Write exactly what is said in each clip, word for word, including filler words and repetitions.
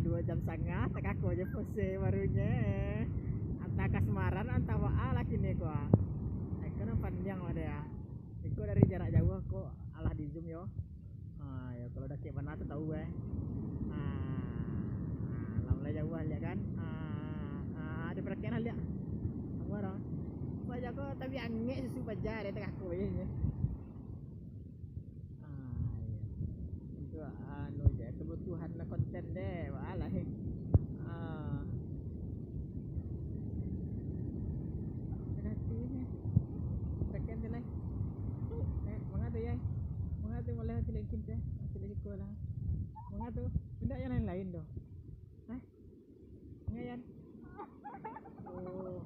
Duo jam satangah, takako je pose barunyo. Antah kasmaran, antah baa lah kini ko, ah. Iko nan pandiang lah deh, ah. Iko dari jarak jauah ko, alah di zoom yo. Ah, yo, kalau dakek bana tu tahu, eh. Ah, ah, lah mulai jauah liak kan. Ah, ah, ada perakian lah liak. Apa dah? Apa jago tapi angek susu paja deh, takako je. Ah, iyo. Untuak anu je, kebutuhan konten deh, walah. Ah. Tengah tu ni. Second tu lah. Eh, manga tu, Yai? Manga tu malah hasil kin tu, hasil iko lah. Manga tu, indak yang lain-lain tu. Hah? Ngayan. Oh.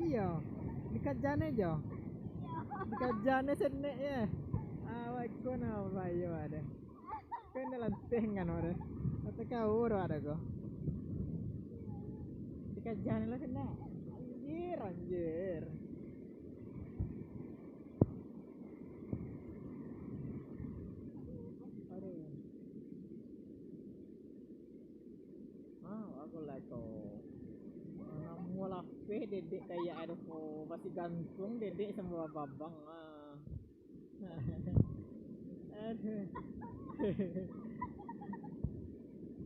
Iyo. Dikajane jo. Dikajane senek ye. Awak iko na bayo ade. Kan dalam teh kan ade. Kata kau ro ade ko. Dikajane lah senek. Anjir, anjir. Aduh. Ah, aku lah ko. Namuah lapeh dedek kayak ado ko. Masih gantung dedek samo babang. Ah. Aduh.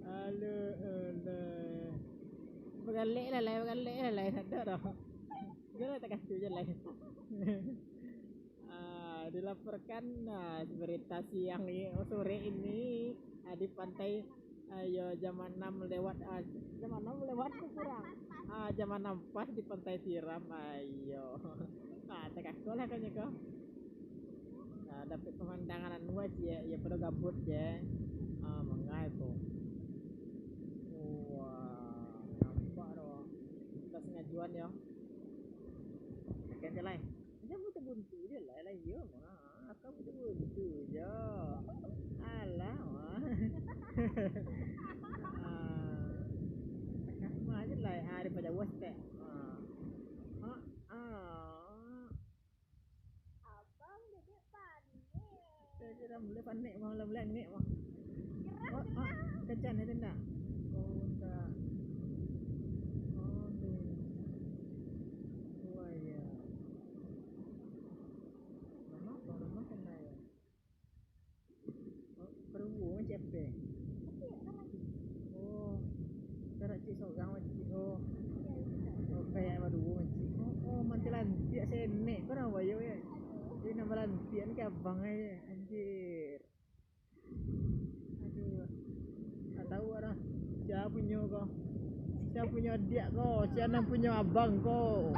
Aduh, aduh. Bagalek lah, lai, bagalek lah, lai. Sadar dah. Jangan tak kacau je, lai. Ah, dilaporkan, ah, berita siang ni, oh, sore ini, ah, di pantai, ah, yo, jam anam lewat, ah, jam anam lewat ke kurang? Ah, jam anam pas di Pantai Tiram, ayo. Ah, takako lah kanyo ko. Ah, dapek pemandangan anu aja, ya, pada gabut je. Ah, mangai ko. Wah, nampak tu. Kita sengajuan ya. Sekian je lah. Macam buntu-buntu je lah, lah iyo mah. Aku buntu-buntu je. Alah mah. Ah. Mah je lah, ah, daripada was tak. Ah. Ah, ah. Abang Dedek panik. Saya kira mulai panik mah, mulai angek mah. Gerah, oh, ah, gerah. Kencang ya, tenda. Oh, tak. Oh, tu. Wah, ya. Lamah, kok lamah kena ya. Oh, karuo cik ape? Oh, karak cik sorang cik. Oh. Oh, kayak baduo cik. Oh, oh, manti lantiak senek. Kau nama bayo ya? Ini nama lantiak ni kayak abang aja. Anjir. Aduh. Tak tahu orang. Sia punyo ko? Sia punyo adiak ko? Sia nan punyo abang ko?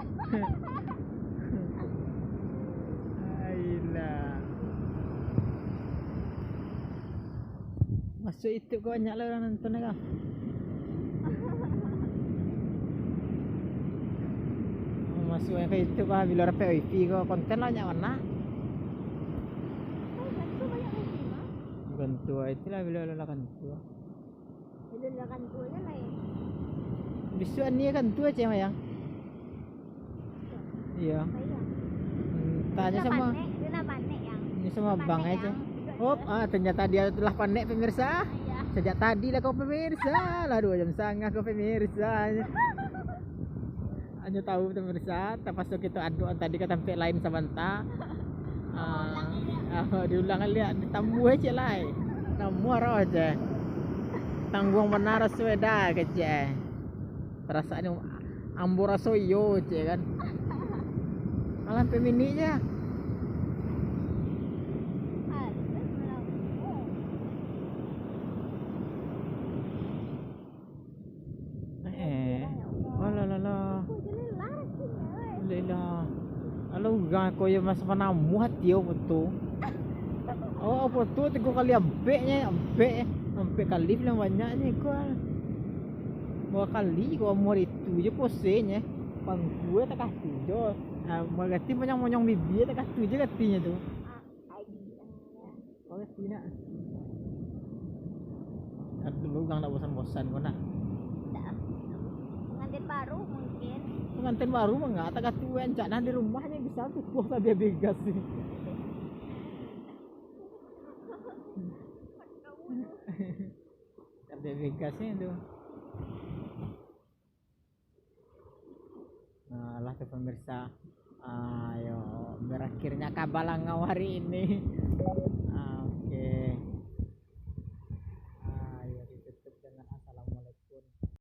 Ailah. Masuk YouTube ko banyak lah orang nonton ko. Masuk yang ke YouTube lah, bila dapek wifi ko, konten lah banyak bana. Bukan tu, itulah bila lah kan tu. Bila lah kan tu aja lah ya. Bisuak ni kan tu aja, Mayang. Iya. Apa iya? Hmm, tanya sama. Dia lah panek, yang. Ini sama abang aja. Yang. Oh, ah, ternyata dia telah panek, pemirsa. Iya. Sejak tadi lah kau, pemirsa. Lah dua jam setengah kau, pemirsa. Hanyo tahu tu, pemirsa, tapaso kito aduk tadi ka tampek lain sabanta. Ah, ah, diulang liak, ditambuah cek lai. Namuah roh je. Tangguang bana raso eda kecek. Perasaannyo ambo raso iyo cek kan. Alah, ampek minik je. Eh, alah, alah, alah. Alah, alah. Alah, urang ko yo masa panamuah ati yo foto. Oh, foto tigo kali ampeknyo, ampek, ampek kali paling banyaknyo ko. Dua kali ko umur itu je posenyo. Pangkua takah tu jo. Ah, berarti monyong-monyong bibia takah tu je katinyo tu. Oke, Tina. Kan dulu urang ndak bosan-bosan ko, nak. Ndak. Pengantin baru mungkin. Pengantin baru mah ndak, takah tu rancak nah di rumah ni bisa tukuah sabiah begas ni. Cek Vegasnya tu. Nah, lah tu pemirsa. Ayo, berakhirnya kabalangau hari ini.